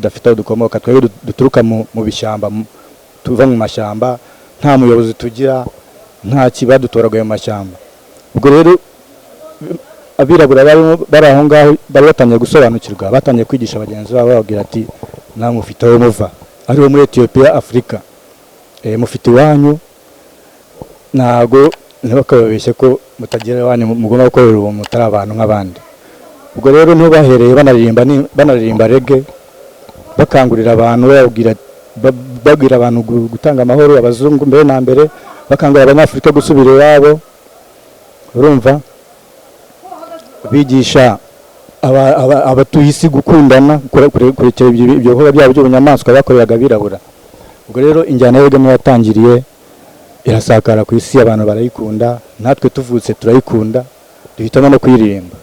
Tudafite aho dukomoka, twebwe duturuka mu bishyamba, tuva mu mashyamba, nta muyobozi tugira, nta kibadutoraguye mu mashyamba. Ubwo rero abirabura barimo bari aho ngaho bari batangiye gusobanukirwa, batangiye kwigisha bagenzi babo, bababwira ati: "Namwe mufite aho muva, ariho muri Etiyopiya, Afurika, mufite iwanyu, ntabwo ntibakababeshye ko mutagira iwanyu, mugomba gukorera ubu, mutari abantu nk'abandi." Ubwo rero niho bahereye banaririmba, banaririmba reggae, bakangurira abantu, bababwira, babwira abantu gutanga amahoro abazungu mbere na mbere, bakangurira Abanyafurika gusubira iwabo. Urumva, bigisha abatuye isi gukundana, kurekera ibyo bikorwa byabo by'ubunyamaswa bakoreraga abirabura. Ubwo rero injyana ya reggae niyo yatangiriye irasakara ku isi, abantu barayikunda, natwe tuvutse turayikunda, duhitamo no kuyiririmba.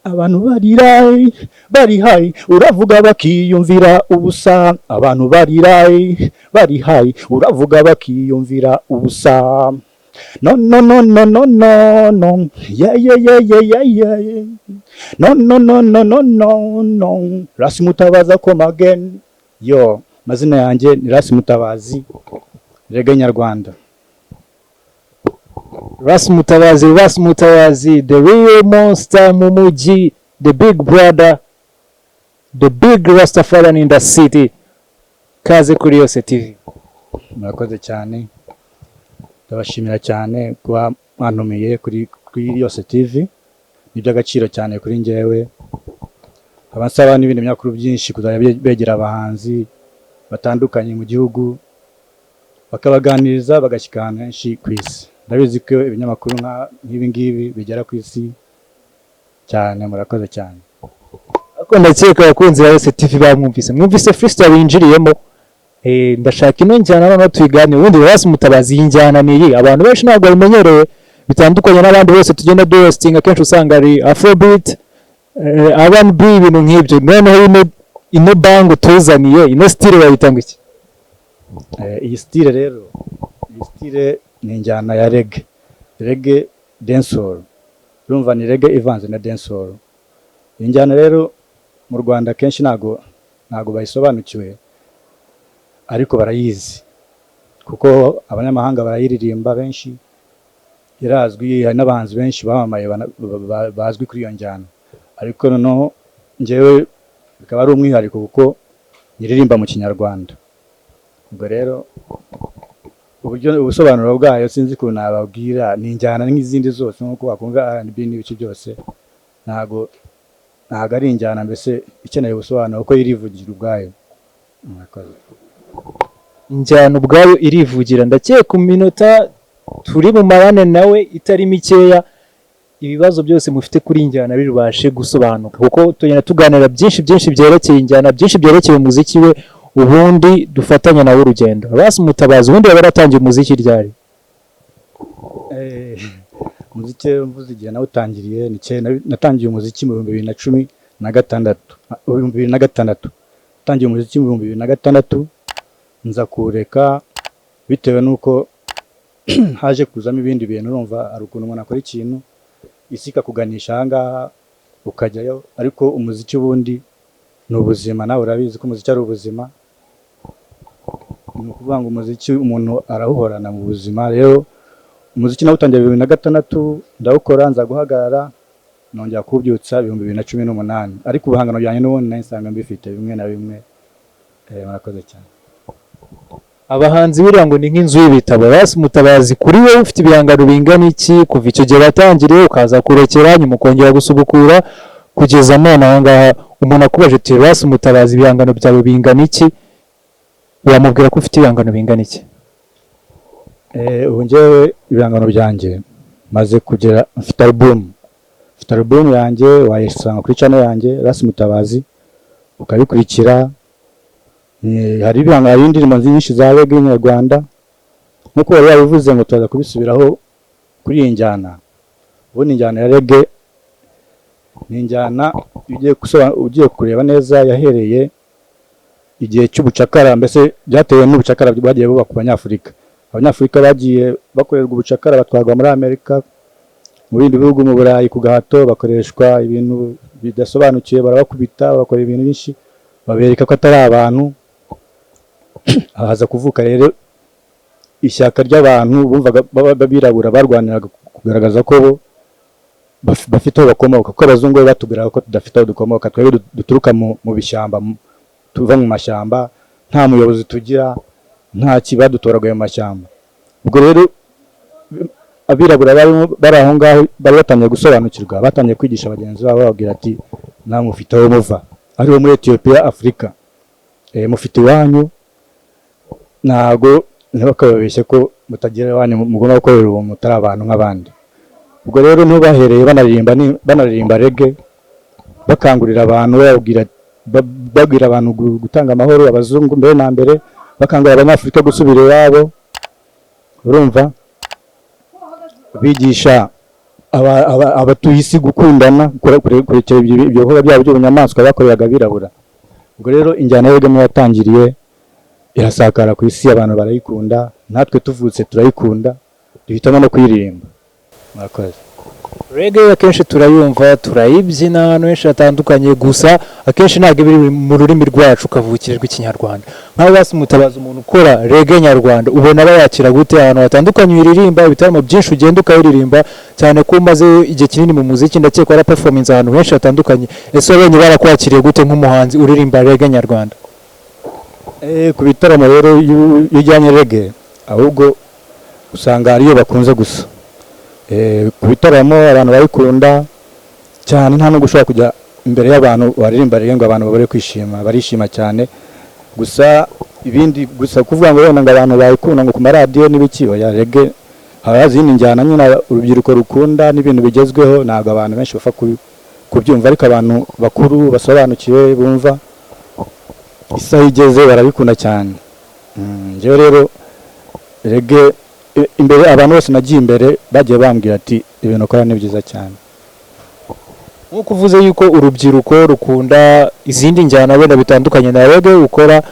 Abantu barirayi bari hayi, uravuga bakiyumvira ubusa. Abantu barirayi bari hayi, uravuga bakiyumvira ubusa. No, no, no, no, no, no, no, yeah, yeah, yeah, yeah, yeah, yeah, no, no, no, no, no, no, no. Rasi Mutabazi, come again. Yo, mazina yanjye ni Rasi Mutabazi, reggae nyarwanda. Ras Mutabazi, Ras Mutabazi, the real monster mu mujyi, the big brother, the big Rastafarian in the city. Kaze kuri Yose TV. Murakoze cyane, ndabashimira cyane kuba mwantumiye kuri Yose TV, ni iby'agaciro cyane kuri njyewe. Nkaba nsaba n'ibindi binyamakuru byinshi kuzajya begera abahanzi batandukanye mu gihugu, bakabaganiriza, bagashyika ahantu henshi ku isi. Ndabizi ko ibinyamakuru nk'ibi ngibi bigera ku isi cyane. Murakoze cyane. Ariko ndakeka abakunzi ba Yose TV bamwumvise, mwumvise freestyle winjiriyemo. Ndashaka ino njyana noneho tuyiganire. Ubundi Ras Mutabazi, iyi njyana ni iyi abantu benshi ntabwo babimenyereye, bitandukanye n'abandi bose tugenda duhostinga, akenshi usanga ari afrobeat, R&B, ibintu nk'ibyo. Noneho ino bango tuzaniye, ino style bayita ngo iki? Iyi style rero, iyi style ni injyana ya reggae, reggae dancehall. Urumva ni reggae ivanze na dancehall. Iyi njyana rero mu Rwanda kenshi ntago bayisobanukiwe, ariko barayizi kuko abanyamahanga barayiririmba benshi, irazwi, hari n'abahanzi benshi bamamaye bazwi kuri iyo njyana. Ariko noneho njyewe bikaba ari umwihariko kuko nyiririmba mu Kinyarwanda. Ubwo rero uburyo ubusobanuro bwayo sinzi ukuntu nababwira. Ni injyana nk'izindi zose, nk'uko wakumva R&B n'ibice byose. Ntago ari injyana mbese ikeneye ubusobanuro kuko irivugira ubwayo. Murakoze. Injyana ubwayo irivugira. Ndakeka iminota turi bumarane nawe itari mikeya, ibibazo byose mufite kuri iyi njyana bibashe gusobanuka, kuko tugenda tuganira byinshi byinshi byerekeye injyana, byinshi byerekeye umuziki we, ubundi dufatanya nawe urugendo. Ras Mutabazi, ubundi yaba yaratangiye umuziki ryari? Umuziki rero, mvuze igihe nawutangiriye, ni kera. Natangiye umuziki mu 2016, 2006. Natangiye umuziki mu 2006, nza kuwureka bitewe n'uko haje kuzamo ibindi bintu. Urumva hari ukuntu umuntu akora ikintu, isi ikakuganisha aha ngaha ukajyayo, ariko umuziki ubundi ni ubuzima. Nawe urabizi ko umuziki ari ubuzima. Ni ukuvuga ngo umuziki umuntu arawuhorana mu buzima. Rero umuziki nawutangiye 2006, ndawukora, nza guhagarara, nongera kuwubyutsa 2018, ariko ibihangano byanjye n'ubundi nari nsanzwe mbifite bimwe na bimwe. Murakoze cyane. Abahanzi buriya ngo ni nk'inzu y'ibitabo. Ras Mutabazi, kuri wowe ufite ibihangano bingana iki kuva icyo gihe watangiriye, ukaza kurekera, nyuma ukongera gusubukura kugeza none aha ngaha? Umuntu akubaje ati: "Ras Mutabazi, ibihangano byawe bingana iki?" wamubwira ko ufite ibihangano bingana iki? Ubu njyewe ibihangano byanjye maze kugera, mfite album, mfite album yanjye, wayisanga kuri channel yanjye Ras Mutabazi ukabikurikira. Hari ibihangano, hari indirimbo nyinshi za reggae nyarwanda, nk'uko wari wabivuze ngo turaza kubisubiraho kuri iyi njyana. Ubundi injyana ya reggae ni injyana ugiye kureba neza yahereye igihe cy'ubucakara, mbese byatewe n'ubucakara bwagiye buba ku Banyafurika. Abanyafurika bagiye bakorerwa ubucakara, batwarwa muri Amerika, mu bindi bihugu, mu Burayi ku gahato, bakoreshwa ibintu bidasobanukiwe, barabakubita, bakora ibintu byinshi, babereka ko atari abantu. Haza kuvuka rero ishyaka ry'abantu bumvaga b'abirabura, barwaniraga kugaragaza ko bo bafite aho bakomoka, kuko abazungu bo batubwiraga ko tudafite aho dukomoka. Twebwe duturuka mu bishyamba, tuva mu mashyamba, nta muyobozi tugira, nta kibadutoraguye mu mashyamba. Ubwo rero abirabura barimo bari aho ngaho bari batangiye gusobanukirwa, batangiye kwigisha bagenzi babo, bababwira ati: "Namwe mufite aho muva, ariho muri Etiyopiya, Afurika, mufite iwanyu, ntago ntibakababeshye ko mutagira iwanyu, mugomba gukorera uwo mutari abantu nk'abandi." Ubwo rero niho bahereye banaririmba, banaririmba reggae, bakangurira abantu, bababwira, babwira abantu gutanga amahoro abazungu mbere na mbere, bakangurira Abanyafurika gusubira iwabo. Urumva, bigisha abatuye isi gukundana, kurekera ibyo bikorwa byabo by'ubunyamaswa bakoreraga abirabura. Ubwo rero injyana ya reggae niho yatangiriye, irasakara ku isi, abantu barayikunda, natwe tuvutse turayikunda, duhitamo no kuyiririmba. Murakoze. Reggae akenshi turayumva, turayibyina ahantu henshi hatandukanye, gusa akenshi ntabwo iba iri mu rurimi rwacu kavukire rw'Ikinyarwanda. Nkawe basi Mutabazi, umuntu ukora reggae nyarwanda ubona bayakira gute ahantu hatandukanye uyiririmba, ibitaramo byinshi ugenda ukayiririmba, cyane ko umaze igihe kinini mu muziki, ndakeka waraperforminze ahantu henshi hatandukanye? Ese wabonye barakwakiriye gute nk'umuhanzi uririmba reggae nyarwanda? Ku bitaramo rero, iyo ujyanye reggae, ahubwo usanga ariyo bakunze gusa. Ku bitaramo abantu barayikunda cyane, nta nubwo ushobora kujya imbere y'abantu waririmba reggae ngo abantu babure kwishima, barishima cyane. Gusa ibindi gusa kuvuga ngo wenda ngo abantu bayikunda ngo ku maradiyo n'ibiki, oya. Reggae haba izindi njyana nyine urubyiruko rukunda n'ibintu bigezweho, ntabwo abantu benshi bapfa kubyumva, ariko abantu bakuru basobanukiwe, bumva isaha igeze, barabikunda cyane. Njyewe rero reggae imbere, abantu bose nagiye imbere bagiye bambwira ati: "Ibintu ukora ni byiza cyane." Nk'uko uvuze yuko urubyiruko rukunda izindi njyana wenda bitandukanye na reggae ukora,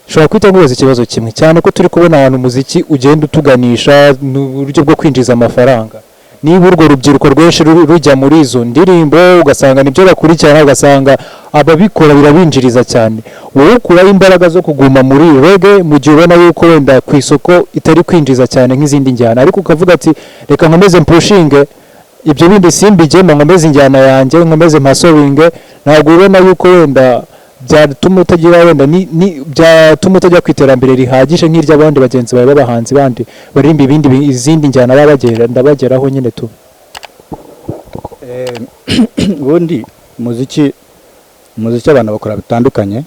ushobora guhita nkubaza ikibazo kimwe, cyane ko turi kubona ahantu umuziki ugenda utuganisha ni uburyo bwo kwinjiza amafaranga. Niba urwo rubyiruko rwinshi rujya muri izo ndirimbo, ugasanga nibyo bakurikirana, ugasanga ababikora birabinjiriza cyane, wowe ukuraho imbaraga zo kuguma muri reggae mu gihe ubona yuko wenda ku isoko itari kwinjiza cyane nk'izindi njyana, ariko ukavuga ati: "Reka nkomeze mpushinge, ibyo bindi simbigemo, nkomeze injyana yanjye, nkomeze mpasoringe"? Ntabwo ubona yuko wenda byatuma utagira wenda ni byatuma utajya ku iterambere rihagije nk'iry'abandi bagenzi bawe b'abahanzi bandi baririmba ibindi izindi njyana baba bagenda bageraho nyine tu? Ubundi umuziki abantu bakora bitandukanye,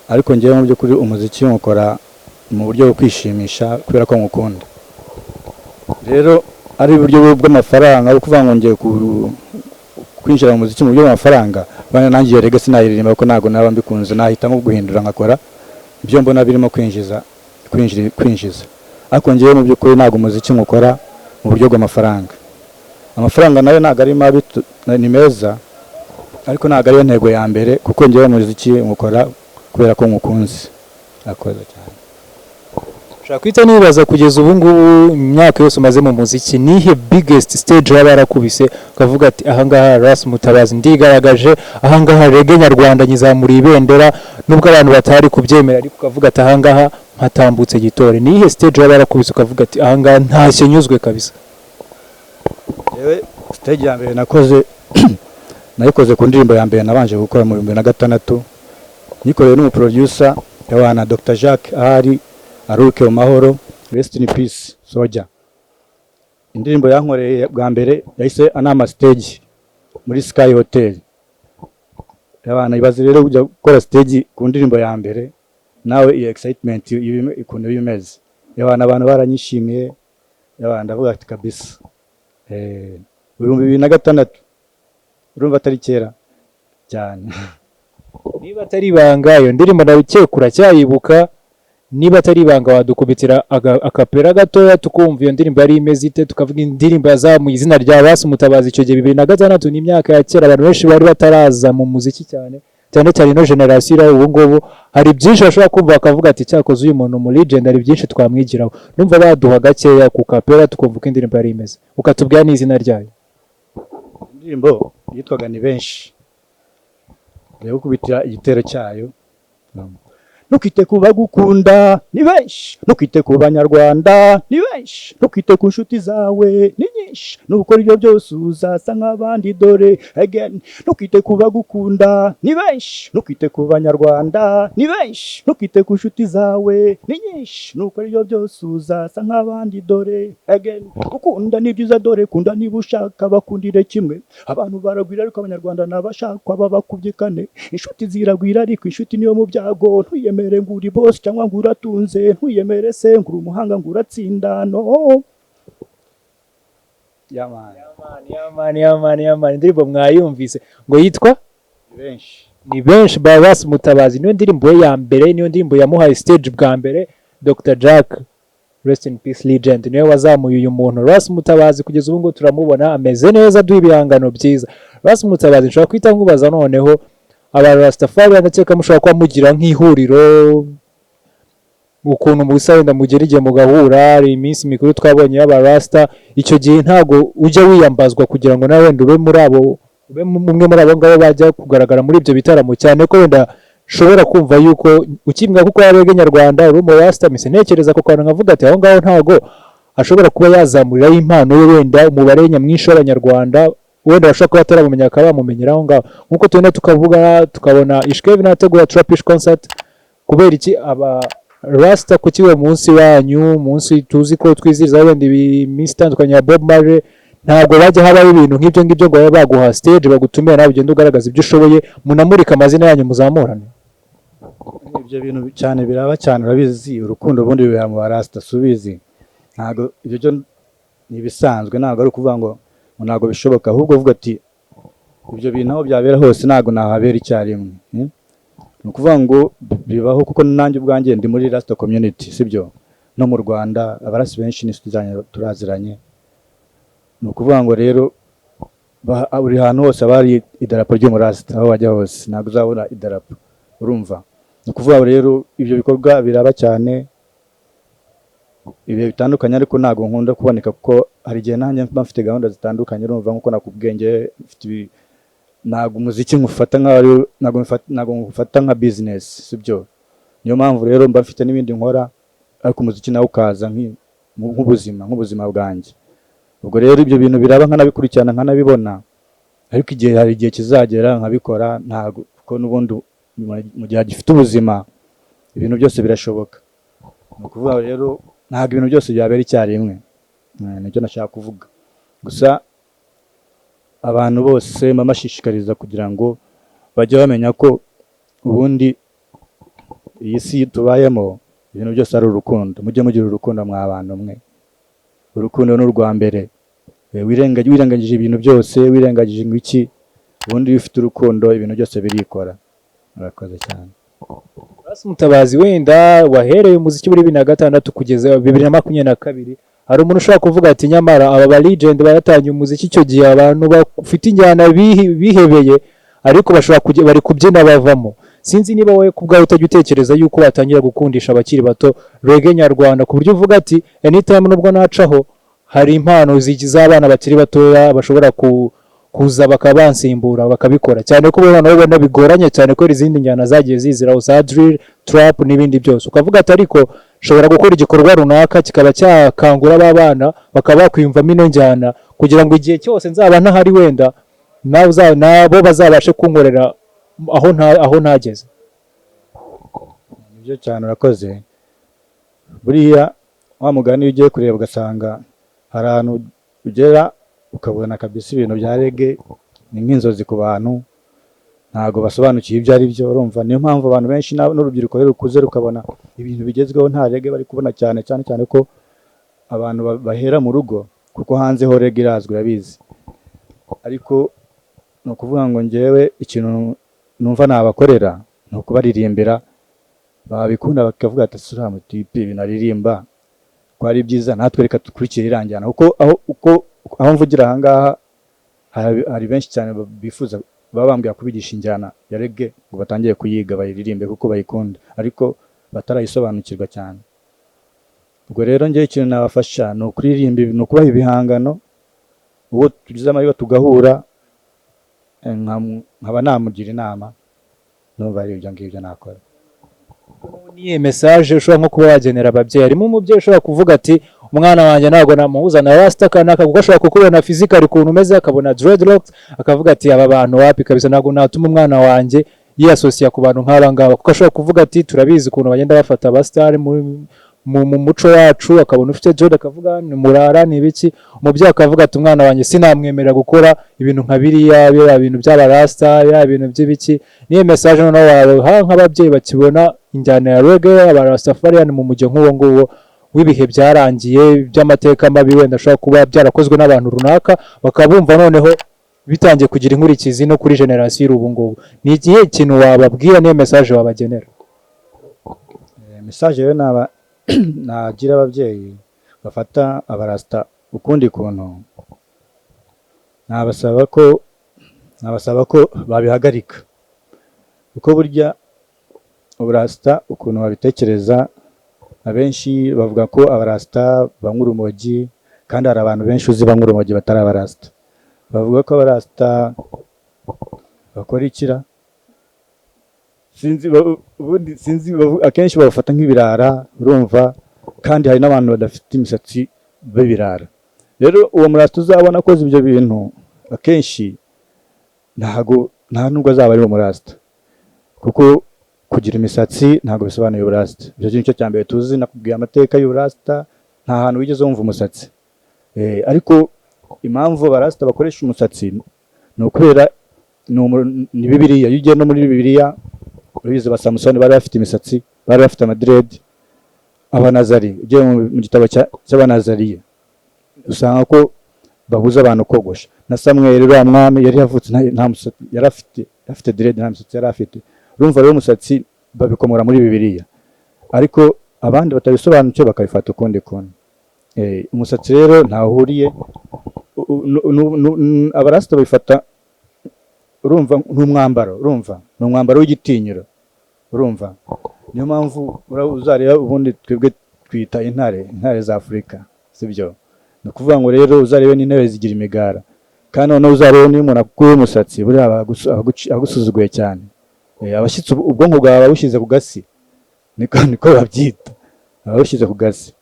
ariko ngewe mu by'ukuri umuziki nkukora mu buryo bwo kwishimisha kubera ko nkukunda. Rero ari uburyo bw'amafaranga, bwo kuvuga ngo ngiye kwinjira mu muziki mu buryo bw'amafaranga, bana nanjye iyo reggae sinayiririmba, kuko ntabwo naba mbikunze. Nahitamo guhindura nkakora ibyo mbona birimo kwinjiza. Ariko ngewe mu by'ukuri ntabwo umuziki nkukora mu buryo bw'amafaranga. Amafaranga nayo ntabwo ari mabi, ni meza, ariko ntabwo ariyo ntego ya mbere, kuko ngewe umuziki nkukora kubera ko nkukunze. Akoze cyane. Ushobora guhita nibaza, kugeza ubu ngubu, imyaka yose umaze mu muziki, nihe biggest stage waba warakubise ukavuga ati: "Ahangaha Ras Mutabazi ndigaragaje, ahangaha reggae nyarwanda nyizamuriye ibendera," nubwo abantu batari kubyemera, ariko ukavuga ati: "Ahangaha mpatambutse gitore"? Nihe stage waba warakubise ukavuga ati: "Ahangaha ntashye nyuzwe kabisa"? Yewe, stage ya mbere nakoze, nayikoze ku ndirimbo ya mbere nabanje gukora mu 2006, nyikoreye n'umuproducer Yawana Dr Jacques, ahari aruke mu mahoro, rest in peace soja. Indirimbo yankoreye bwa mbere yahise anama stage muri Sky Hotel. Yawana, ibaze rero kujya gukora stage ku ndirimbo ya mbere, nawe iyo excitement ukuntu iba imeze. Yawana, abantu baranyishimiye. Yawana, ndavuga ati kabisa, 2006, urumva atari kera cyane. Niba atari ibanga, iyo ndirimbo ndakeka uracyayibuka. Niba atari ibanga, wadukubitira akapera gatoya tukumva iyo ndirimbo yari imeze ite, tukavuga indirimbo yazamuye izina rya Ras Mutabazi icyo gihe 2006? Ni imyaka ya kera, abantu benshi bari bataraza mu muziki cyane. Cyane cyane ino generation iri ubu ngubu, hari byinshi bashobora kumva bakavuga ati: "Cyakoze uyu muntu mu legend, hari byinshi twamwigiraho." Numva baduha gakeya ku kapera, tukumva uko indirimbo yari imeze, ukatubwira n'izina ryayo. Indirimbo yitwaga "Ni Benshi". Reba ukubitira igitero cyayo: "Ntukite ku bagukunda, ni benshi, ntukite ku Banyarwanda, ni benshi, ntukite ku nshuti zawe, ni nyinshi. Nukora ibyo byose uzasa nk'abandi." Dore again: "Ntukite ku bagukunda, ni benshi, ntukite ku Banyarwanda, ni benshi, ntukite ku nshuti zawe, ni nyinshi. Nukora ibyo byose uzasa nk'abandi." Dore again: "Gukunda ni byiza, dore kunda niba ushaka, bakundire kimwe. Abantu baragwira, ariko Abanyarwanda n'abashakwa babakubye kane. Inshuti ziragwira, ariko inshuti niyo mu byago. Ntuyemere ngo uri boss cyangwa ngo uratunze, ntuyemere se ngo uri umuhanga ngo uratsinda." No yeah, man. Yamani, yamani, yamani! Indirimbo mwayumvise ngo yitwa "Benshi". "Ni Benshi" by Ras Mutabazi. Niyo ndirimbo ye ya mbere, niyo ndirimbo yamuhaye stage bwa mbere. Dr Jack, rest in peace legend, niwe wazamuye uyu muntu Ras Mutabazi. Kugeza ubu ngubu turamubona ameze neza, aduha ibihangano byiza. Ras Mutabazi, nshobora kwita nkubaza noneho, aba Rastafari ndakeka mushobora kuba mugira nk'ihuriro, ukuntu musa wenda mugera igihe mugahura, hari iminsi mikuru twabonye y'abarasta. Icyo gihe ntabwo ujya wiyambazwa kugira ngo nawe wenda ube muri abo, ube umwe muri abo ngabo bajya kugaragara muri ibyo bitaramo? Cyane ko wenda nshobora kumva yuko ukimbwa kuko reggae nyarwanda, uri umurasta, mpise ntekereza ku kantu nkavuga ati: "Aho ngaho ntabwo ashobora kuba yazamuriraho impano ye, wenda umubare nyamwinshi w'Abanyarwanda wenda bashobora kuba bataramumenya bakaba bamumenyera aho ngaho." Nk'uko tugenda tukavuga, tukabona Ishkevi nategura Trapish concert, kubera iki aba Rasta, kuki uwo munsi wanyu, umunsi tuzi ko twizihiza wenda iminsi itandukanye ya Bob Marley, ntabwo bajya habaho ibintu nk'ibyo ngibyo ngo babe baguha stage, bagutumira, nawe ugende ugaragaza ibyo ushoboye, munamurike amazina yanyu, muzamurane? Ibyo bintu cyane biraba cyane, urabizi. Urukundo ubundi bibera mu barasita, subizi? Ntabwo ibyo byo ni ibisanzwe, ntabwo ari ukuvuga ngo ntabwo bishoboka. Ahubwo uvuga ati ibyo bintu aho byabera hose ntabwo nahabera icyarimwe, Ni ukuvuga ngo bibaho, kuko nanjye ubwanjye ndi muri Rasta community, sibyo? No mu Rwanda abarasi benshi n'inshuti zanjye, turaziranye. Ni ukuvuga ngo rero buri hantu hose haba hari idarapo ry'umurasita. Aho wajya hose ntabwo uzabona idarapo, urumva? Ni ukuvuga ngo rero ibyo bikorwa biraba cyane ibihe bitandukanye, ariko ntabwo nkunda kuboneka kuko hari igihe nanjye mba mfite gahunda zitandukanye, urumva? Nk'uko nakubwiye, njye mfite ntabwo umuziki nkufata nk'aho ntabwo nkufata nka business, sibyo? Niyo mpamvu rero mba mfite n'ibindi nkora, ariko umuziki nawo ukaza nk'ubuzima bwanjye. Ubwo rero ibyo bintu biraba, nkanabikurikirana, nkanabibona, ariko igihe hari igihe kizagera nkabikora. Ntabwo, kuko n'ubundi mu gihe agifite ubuzima ibintu byose birashoboka. Ni ukuvuga rero ntabwo ibintu byose byabera icyarimwe. Nicyo nashaka kuvuga gusa. Abantu bose mbashishikariza kugira ngo bajye bamenya ko ubundi iyi si tubayemo ibintu byose ari urukundo. Mujye mugira urukundo, mwa bantu mwe. Urukundo ni urwa mbere. Wirengagije ibintu byose, wirengagije ngo iki, ubundi iyo ufite urukundo ibintu byose birikora. Murakoze cyane. Ras Mutabazi, wenda wahereye umuziki muri 2006 kugeza 2022, hari umuntu ushobora kuvuga ati: "Nyamara aba ba legend baratangiye umuziki icyo gihe, abantu bafite injyana bihebeye, ariko bashobora kujya bari kubyina bavamo." Sinzi niba wowe ku bwawe utajya utekereza yuko watangira gukundisha abakiri bato reggae nyarwanda, ku buryo uvuga ati: "Anytime nubwo nacaho, hari impano z'abana bakiri batoya bashobora kuza bakaba bansimbura bakabikora," cyane ko noneho ubona bigoranye cyane kubera izindi njyana zagiye ziziraho za drill, trap n'ibindi byose, ukavuga ati: "Ariko nshobora gukora igikorwa runaka kikaba cyakangura aba bana bakaba bakwiyumvamo ino njyana, kugira ngo igihe cyose nzaba ntahari wenda nabo bazabashe kunkorera aho ntageze"? Nibyo cyane, urakoze. Buriya wa mugani, iyo ugiye kureba ugasanga hari ahantu ugera ukabona kabisa ibintu bya reggae ni nk'inzozi ku bantu, ntabwo basobanukiwe ibyo ari byo, urumva? Niyo mpamvu abantu benshi n'urubyiruko rero rukuze rukabona ibintu bigezweho nta reggae bari kubona cyane cyane, cyane ko abantu bahera mu rugo, kuko hanze ho reggae irazwi, urabizi. Ariko ni ukuvuga ngo njyewe ikintu numva nabakorera ni ukubaririmbira, babikunda bakavuga ati: "Uriya mutipe ibintu aririmba ko ari byiza, natwe reka dukurikire iriya njyana." Kuko aho uko aho mvugira aha ngaha hari benshi cyane bifuza. Baba bambwira kubigisha injyana ya reggae ngo batangiye kuyiga, bayiririmbe kuko bayikunda, ariko batarayisobanukirwa cyane. Ubwo rero njyewe ikintu nabafasha ni ukuririmba, ni ukubaha ibihangano. Uwo tugize amahirwe tugahura, nkaba namugira inama. Numva ari ibyo ngibyo nakora. Niyo message ushobora nko kuba wagenera ababyeyi? Harimo umubyeyi ushobora kuvuga ati: "Umwana wanjye ntabwo namuhuza na rasta kanaka," kuko ashobora kukubona physical ukuntu umeze, akabona dreadlocks, akavuga ati: "Aba bantu wapi kabisa, ntabwo natuma umwana wanjye yiyasosiya ku bantu nk'aba ngaba," kuko ashobora kuvuga ati: "Turabizi ukuntu bagenda bafata abasitari mu muco wacu," akabona ufite dread akavuga ni murara, ni ibiki. Umubyeyi akavuga ati: "Umwana wanjye sinamwemerera gukora ibintu nka biriya, biriya bintu by'abarasta, biriya bintu by'ibiki." Niyo message noneho wabaha nk'ababyeyi bakibona injyana ya reggae, abarastafarian, mu mujyo nk'uwo nguwo w'ibihe byarangiye, by'amateka mabi wenda ashobora kuba byarakozwe n'abantu runaka, bakaba bumva noneho bitangiye kugira inkurikizi no kuri generasiyo iri ubu ngubu? Ni ikihe kintu wababwira? Niyo message wabagenera? Message rero naba nagira ababyeyi bafata abarasta ukundi kuntu, nabasaba ko babihagarika, kuko burya uburasita ukuntu babitekereza, abenshi bavuga ko abarasita banywa urumogi, kandi hari abantu benshi uzi banywa urumogi batari abarasita. Bavuga ko abarasita bakora ikira, sinzi, ubundi sinzi, akenshi babafata nk'ibirara, urumva? Kandi hari n'abantu badafite imisatsi b'ibirara. Rero uwo murasita uzabona akoze ibyo bintu akenshi ntago nta nubwo azaba ari umurasita, kuko kugira imisatsi ntabwo bisobanuye uburasita. Icyo kintu cyo cya mbere tuzi, nakubwiye amateka y'uburasita, nta hantu wigeze wumva umusatsi. Ariko impamvu abarasita bakoresha umusatsi ni ukubera ni Bibiliya. Iyo ugiye no muri Bibiliya, urabizi, ba Samusoni bari bafite imisatsi, bari bafite amadiredi. Abanazari, ugiye mu gitabo cy'Abanazariye, usanga ko babuza abantu kogosha. Na Samweli, uriya mwami, yari yavutse nta musatsi yari afite, afite diredi, nta misatsi yari afite. Urumva rero umusatsi babikomora muri Bibiliya, ariko abandi batabisobanukiwe bakabifata ukundi kuntu. Umusatsi rero ntaho uhuriye. Abarasita babifata, urumva, nk'umwambaro, urumva, ni umwambaro w'igitinyiro, urumva? Niyo mpamvu uzareba ubundi twebwe twita intare, intare za Afurika, sibyo? Ni ukuvuga ngo rero uzarebe n'intebe zigira imigara, kandi noneho uzarebe niyo umuntu akuye umusatsi, buriya aba agusuzuguye cyane. Abashyitsi ubwonko bwawe babushyize ku gasi, niko babyita, baba bushyize ku gasi.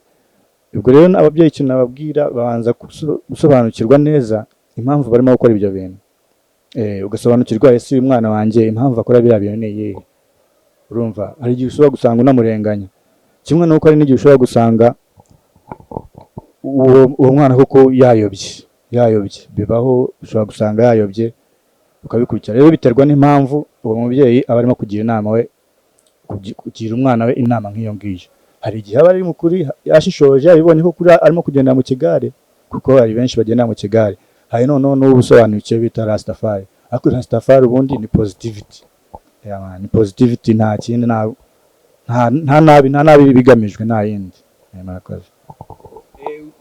Ubwo rero ababyeyi ikintu nababwira, babanza gusobanukirwa neza impamvu barimo gukora ibyo bintu. Ugasobanukirwa: ese uyu mwana wanjye impamvu akora biriya bintu ni iyihe? Urumva, hari igihe ushobora gusanga unamurenganya, kimwe n'uko hari n'igihe ushobora gusanga uwo mwana koko yayobye. Yayobye bibaho, ushobora gusanga yayobye, ukabikurikira. Rero biterwa n'impamvu uwo mubyeyi aba arimo kugira inama we, kugira umwana we inama nk'iyo ngiyo. Hari igihe aba ari mu kuri, yashishoje, yabibonye ko kuri arimo kugendera mu kigare, kuko hari benshi bagendera mu kigare. Hari noneho n'ubu usobanukiwe bita Rastafari, ariko Rastafari ubundi ni positivity. Yeah, man, ni positivity, nta kindi, nta nabi bigamijwe, nta yindi. Murakoze.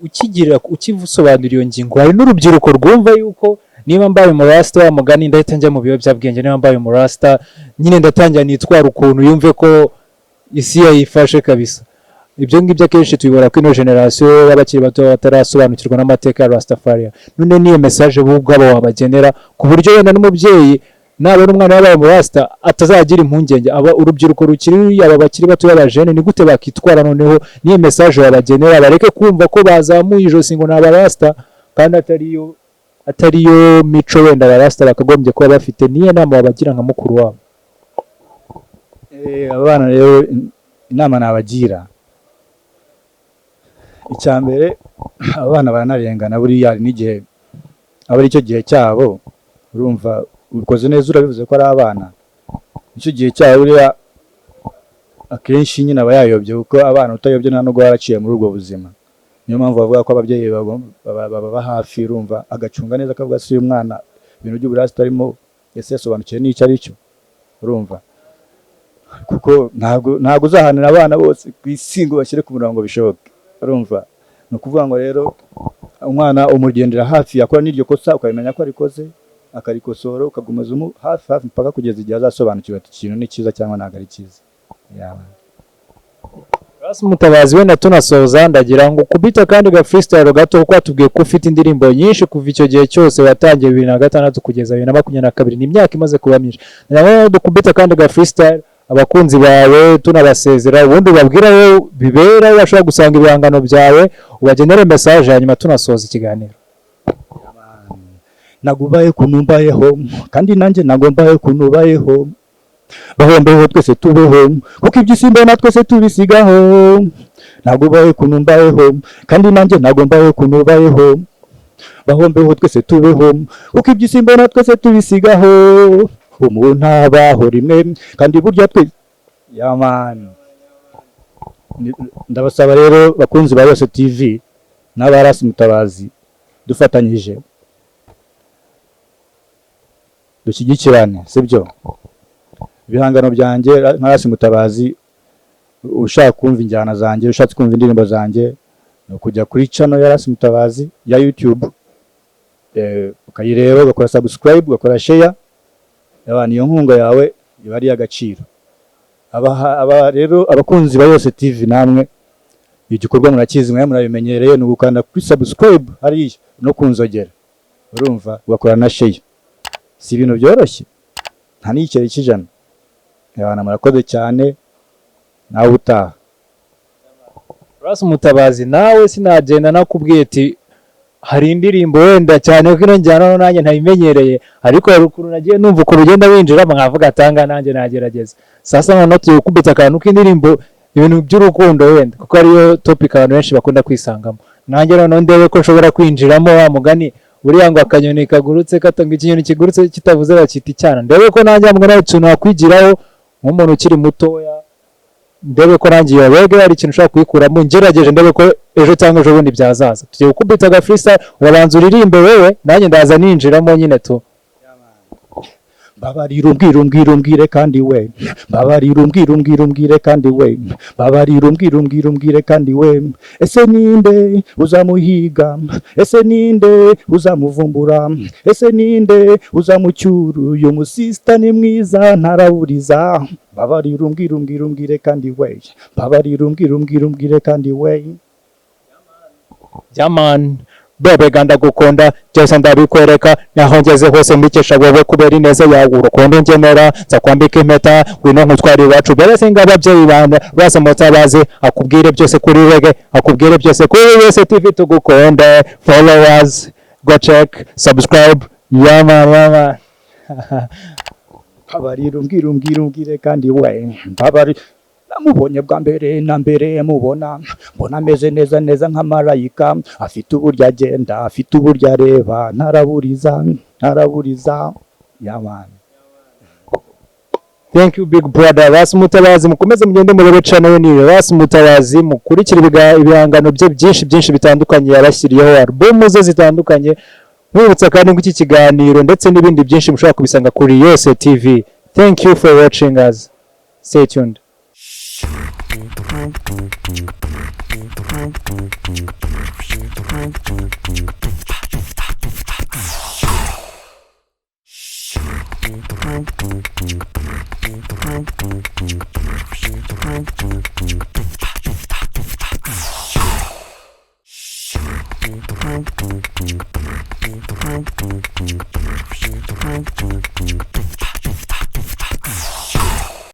Ukigira ukisobanura iyo ngingo, hari n'urubyiruko rwumva yuko niba mbaye umurasita, wa mugani, ndahita njya mu biyobyabwenge, niba mbaye umurasita nyine ndatangira nitwara ukuntu, yumve ko isi yayifashe kabisa. Ibyo ngibyo akenshi tubibona ko ino generasiyo y'abakiri bato batarasobanukirwa n'amateka ya Rastafari. None niyo message bo ubwabo wabagenera, ku buryo wenda n'umubyeyi nabona umwana yabaye umurasita atazagira impungenge? Aba urubyiruko rukiri, aba bakiri bato b'abajene, ni gute bakitwara? Noneho niyo message wabagenera, bareke kumva ko bazamuye ijosi ngo ni abarasita kandi atariyo mico wenda abarasita bakagombye kuba bafite. Niyo nama wabagira nka mukuru wabo? Abana rero, inama nabagira, icya mbere, abana baranarengana. Buriya hari n'igihe aba ari cyo gihe cyabo. Urumva, ubikoze neza, urabivuze ko ari abana, nicyo gihe cyabo. Buriya akenshi nyine aba yayobye, kuko abana utayobye nta nubwo waraciye muri ubwo buzima. Niyo mpamvu bavuga ko ababyeyi baba hafi, urumva, agacunga neza, akavuga: "Si uyu mwana ibintu by'uburasi arimo, ese yasobanukiwe n'icyo ari cyo?" Urumva, kuko ntabwo uzahanira abana bose ku isi ngo bashyire ku murongo bishoboke. Urumva, ni ukuvuga ngo rero umwana umugendera hafi, yakora n'iryo kosa ukabimenya ko arikoze. akarikosora, ukagumaza hafi hafi mpaka kugeza igihe azasobanukirwa ati ikintu ni cyiza cyangwa ntabwo ari cyiza. Yeah. Ras Mutabazi, wenda tunasoza, ndagira ngo kubita kandi ga freestyle gato, kuko watubwiye ko ufite indirimbo nyinshi kuva icyo gihe cyose watangiye 2006 kugeza 2022, ni imyaka imaze kuba myinshi. Ndagira ngo dukubita kandi ga freestyle abakunzi bawe tunabasezera, ubundi ubabwira aho bibera, aho bashobora gusanga ibihangano byawe, ubagenere message, hanyuma tunasoza ikiganiro. Nagubaye ukuntu mbayeho, kandi nanjye ntabwo mbaye ukuntu ubayeho. Bahombeho twese tubeho, kuko iby'isi mbona twese tubisigaho. Ntabwo ubaye ukuntu mbayeho, kandi nanjye ntabwo mbaye ukuntu ubayeho. Bahombeho twese tubeho, kuko iby'isi mbona twese tubisigaho. Umuntu abaho rimwe, kandi burya twe. Yeah man. Ndabasaba rero, bakunzi ba Yose TV n'abarasi Mutabazi, dufatanyije dushyigikirane, sibyo? Ibihangano byanjye nka Rasi Mutabazi, ushaka kumva injyana zanjye, ushatse kumva indirimbo zanjye, ni ukujya kuri channel ya Rasi Mutabazi ya YouTube, ukayireba, ugakora subscribe, ugakora share. Abantu, iyo nkunga yawe iba ari iy'agaciro. Aba rero abakunzi ba Yose TV, namwe igikorwa murakizi, mwe murabimenyereye, ni ugukanda kuri subscribe hariya no kunzogera, urumva, ugakora na share. Si ibintu byoroshye, nta n'igiceri cy'ijana. Abantu, murakoze cyane, nawe utaha. Ras Mutabazi, nawe sinagenda nakubwiye ati hari indirimbo, wenda cyane ko ino njyana nanjye ntayimenyereye, ariko hari ukuntu nagiye numva ukuntu ugenda winjiramo nkavuga atanga nanjye nagerageza. Sasa noneho tugiye gukubita akantu k'indirimbo, ibintu by'urukundo wenda, kuko ariyo topic abantu benshi bakunda kwisangamo. Nanjye noneho ndebe ko nshobora kwinjiramo. Wa mugani buriya ngo akanyoni kagurutse katanga, ikinyoni kigurutse kitavuze bakita icyana. Ndebe ko nanjye hamwe nawe ikintu nakwigiraho nk'umuntu ukiri mutoya, ndebe ko nanjye iyo reggae hari ikintu ushobora kuyikuramo, ngerageje ndebe ko ejo cyangwa ejo bundi byazaza. Tugiye gukubita aga freestyle, urabanza uririmbe wewe, nanjye ndaza ninjiramo nyine tu. Mbabarira umbwire, umbwire, umbwire kandi we. Mbabarira umbwire, umbwire, umbwire kandi we. Mbabarira umbwire, umbwire, umbwire kandi we. Ese ninde uzamuhiga? Ese ninde uzamuvumbura? Ese ninde uzamucyura? Uyu musista ni mwiza, ntaraburiza. Mbabarira umbwire, umbwire, umbwire kandi we. Mbabarira umbwire, umbwire, umbwire kandi we. Yeah man, bebe ndagukunda, byose ndabikwereka, naho ngeze hose mbikesha wowe, kubera ineza yawe, urukundo ngenera. Nza kwambika impeta, ngwino nkutwara iwacu, beresinga ababyeyi banjye. Rasa Mutabazi akubwire byose kuri reggae, akubwire byose kuri Yose TV. Tugukunde, followers, go check, subscribe. Yeah man, yeah man. Mbabarira umbwire, umbwire, umbwire kandi we. Mbabarira, namubonye bwa mbere na mbere, mubona mbona ameze neza neza nka marayika, afite uburyo agenda, afite uburyo areba, ntaraburiza, ntaraburiza. Yeah man. Thank you, big brother Ras Mutabazi. Mukomeze mugende murebe channel ni Ras Mutabazi, mukurikire ibihangano bye byinshi byinshi bitandukanye yabashyiriyeho, album ze zitandukanye. Mwibutsa kandi ngo iki kiganiro ndetse n'ibindi byinshi mushobora kubisanga kuri Yose TV. Thank you for watching us. Stay tuned.